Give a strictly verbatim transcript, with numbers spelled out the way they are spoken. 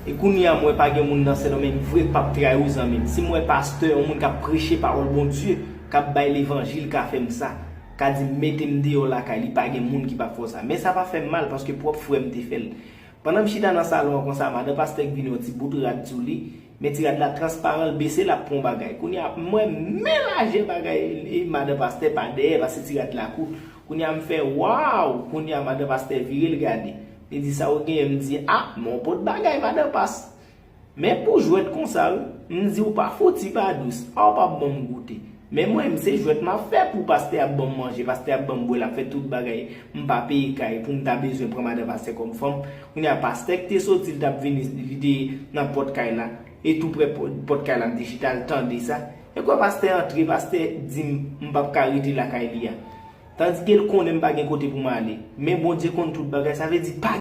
E kounye a m wè pa gen moun nan Sendomeng vre k p ap trayi w, zanmi m. Si m wè pastè, yon moun k ap preche pawòl Bondye, k ap bay levanjil, ka fè m sa, ka di m mete m deyò lakay li, pa gen moun ki p ap fè w sa. Men sa pa fè m mal, paske pwòp frè m te fè l. Pandan m chita nan salon an konsa, madan pastè k vini yon ti bout rad sou li, men ti rad la transparan, l bese, l ap pran yon bagay. Kounye a, m wè men lajè bagay e madan pastè pa dèyè, paske ti rad la kout. Kounye a, m fè, waw! Kounye a, madan pastè vire, l gade. Li di, sa w genyen? M di, a, men w pot bagay, madan pas. Men pou jwèt konsa, wi. M di, ou pa fouti pa dous. A, w p ap ban m goute. Men mwen, m se jwèt m ap fè pou pastè ap ban m manje, pastè ap ban m bwè, l ap fè tout bagay. M pa peye kay pou m ta bezwen pran madan pastè kòm fanm. Kounye a, pastè ki te soti, li t ap vini, li te nan pòt kay la. E tou prè pò-, pòt kay la, m te chita, l tande sa. E kwa pastè antre, pastè di m, m p ap ka rete lakay li a. Tandike l konnen m pa gen kote pou m ale. Men Bondye konn tout bagay, sa vle di pa